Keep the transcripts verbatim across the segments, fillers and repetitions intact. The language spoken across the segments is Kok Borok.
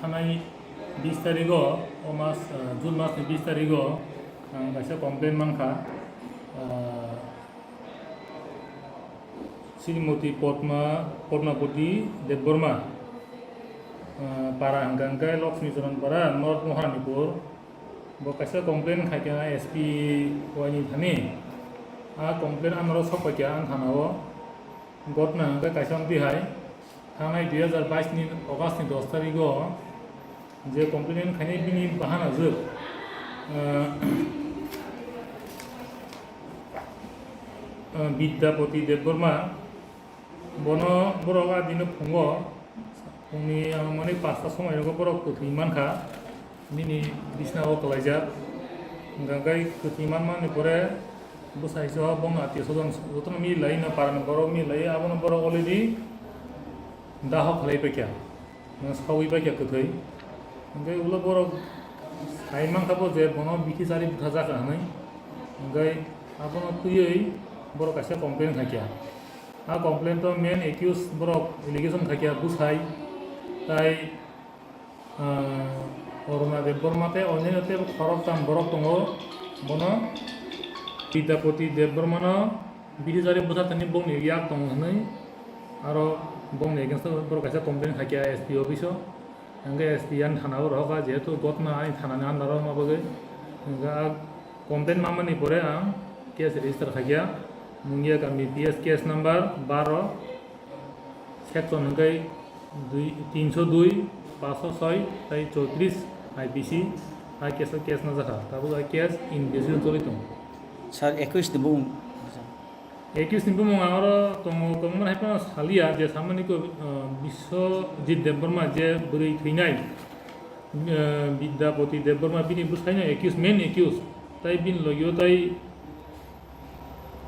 Thanai bis tarigo, o mas, ah, June mas ni bis tarigo ang kaisa complaint mankha, ah, Srimoti Padma, Padmapati Debbarma, ah, para hwnkha hwnkhe Lakshmi Charan para, North Maharanipur. Bo kaisa complaint khaikha S P Y ni thani. A complaint anoro sokpaikha ang thana o. Gotna hwnkhe kaisa wngtwi hai, thangnai dui hazar bais ni August ni dos tarigo je complaint khainai bini bahana jwk, ah, ah, Bidyapati Debbarma, bono borok a dino phungo, phungni anumanik pasta somoi rogo borok kwthwi mankha. Bini bisna o kwlaijak. Hwnkha khe kwthwi manmani pore bwsai so bongni atio sodon jotono mili lai no, parani borok mili lai, abono borok already daho khlai paikha, sawi paikha kwthwi. Hwnkhe ulo borok sai mankha bo je bono bithi chari bwtha jaka hwnwi. Hwnkhe abono twiwi borok kaisa complaint khaikha. A complaint o main accused borok allegation khaikha bwsai, tai Ah, Aruna Debbarma tei onyaino tei khoroktham borok tongo. Bono Bidyapati Debbarmano bithi chari bwthartani bongni yak tongo hwnwi aro bongni against o borok kaisa complaint khaikha S P office o. Hwnkhe S P ani thana o rohorkha, jehetu gotna ani thanani under o wngma bagwi. Hwnkhe a complaint manmani pore ang case register khaikha. Mungia Kami P S case number baro. Section hwnkhe dui, tinso dui, paanso soi tei chowtris I P C, hai case o case no jakha. Tabuk hai case investigation choli tongo. Sir, accused ni bumung? Accused ni bumung ang oro tongo, tongmani hai phano saliya je samani ko, uh, Biswajit Debbarma je bwrwi thwinai, uh, Bidyapati Debbarma bini bwsaino accused, main accused. Tai bini logio tai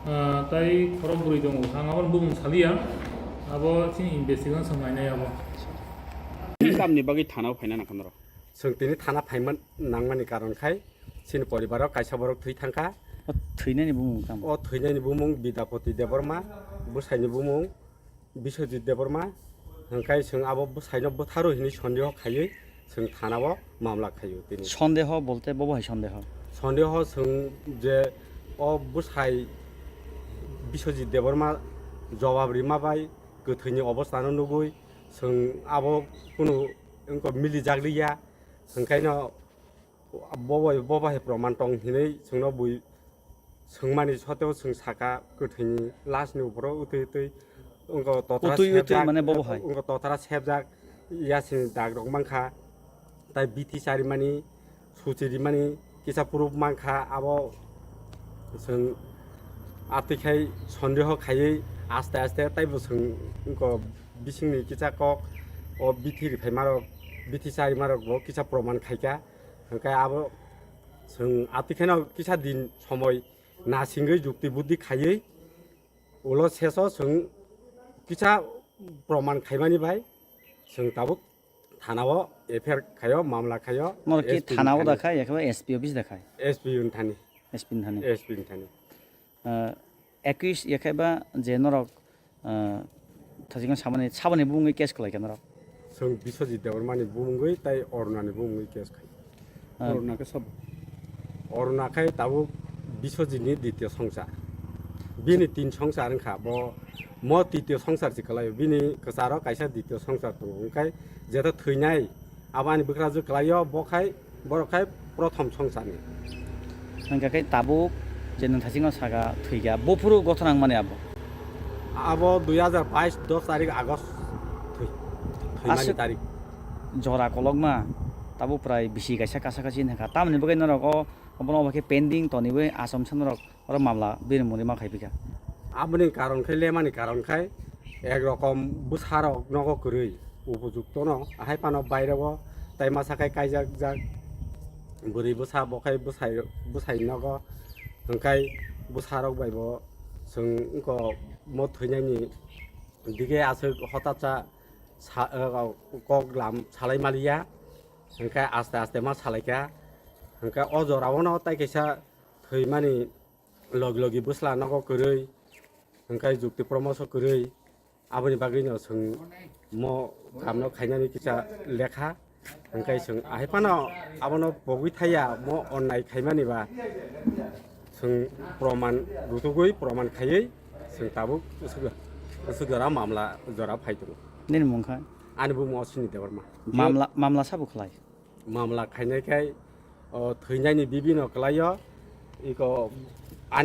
Ah, tai khorok bwrwi tongo. Ang aboni bumung saliya. Abo chini investigation swng nainai abo. Tamni bagwi thana o phaina nangkha norok? Chwng tini thana phaima nangmani karon khai chini poribaro kaisa borok thwi thangkha. O thwinani bumung tamo? O thwinani bumung Bidyapati Debbarma, bwsaini bumung Biswajit Debbarma, hwnkhe chwng abo bwsaino bwtharo hinwi sondeho khaiwi chwng thanao mamla khaio tini. Sondeho bolte bobo hai sondeho? Sondeho chwng je o bwsai Biswajit Debbarma jobab rima bai kwthwini obostano nugwi chwng abo kunu wngkok milijak liya, hwnkhaino bobo, bobo hai proman tong hinwi chwngno bui swngmani soteo chwng saka kwthwini last ni uphoro utwi utwi wngkho totra Utwi utwi sepjak, mane bobo hai? Wngkho totra sepjak yasini dag rok mankha, tai bithi charimani, suchi rimani kisa proof mankha, abo chwng atwi khai sondeho khaiwi aste aste taibo chwng wngkho bisingni kisa kok o bithi riphaima rok, bithi chaima rok bo kisa proman khaikha. Hwnkhe abo chwng atwi kheno kisa din somoi nasingwi jukti buddi khaiwi ulo seso chwng kisa proman khaimani bai chwng tabuk thanao F I R khaio, mamla khaio. Norok ki S P ni thanao thani. Da khai, ekheba S P office da khai? S P ni thani. S P ni thani. S P ni thani. Ah, accused ekheba je norok Ah, thajikno saboni, saboni bumungwi case khlaikha norok? Chwng Biswajit Debbarmani bumungwi tei Arunani bumungwi case khai. Ah. Aruna khe sabo? Aruna khai tabuk Biswajitni dityo songsar. Bini tin songsar wngkha, bo mo tityo songsar se kwlaio. Bini kwcharo kaisa dityo songsar tongo. Hwnkhe jeto thwinai, abo ani bwkrajwk kwlaio, bo khai, borok khai prothom songsarni. Hwnkhe khe tabuk je nwng thachikno saka thwikha, buphuru gothona wngmani abo? Abo dui hazar bais dos tarik August thwi-, thwimani Aswk tarik. Jora kolokma tabuk prai bisi kaisa kasa kasi wngkha. Tamoni bagwi norok o, obono obo khe pending toniwi achomsa norok oro mamla bini mungwi ma khaipikha. Aboni karon khai, lemani karon khai, ek rokom bwsarok nogo kwrwi, upojuktono, ahai phano bairego tai masa khai kaijak jak, bwrwi bwsa bo khai bwsai, bwsai nogo, hwnkhe bwsarok bai bo chwng wngkho mo thwinaini dige aswk hotatsa sa-, kok lam salai maliya, hwnkhe aste aste ma salaikha, hwnkhe o jorao no tai kaisa thwimani logi logi bwsla nogo kwrwi, hwnkhe jukti promoso kwrwi, aboni bagwino chwng mo kamno khainani kisa lekha, Hwnkhe chwng ahai phano abono pogwi thaya, mo onnai khaimani ba chwng proman rutugwi, proman khaiwi chwng tabuk usuk-, usuk jora mamla jora phai tongo. Nini mung kha? Ani bumung Ashwini Debbarma. Mamla, mamla sabo khlai? Mamla khainai khai, o, thwinaini bibino kwlaio, iko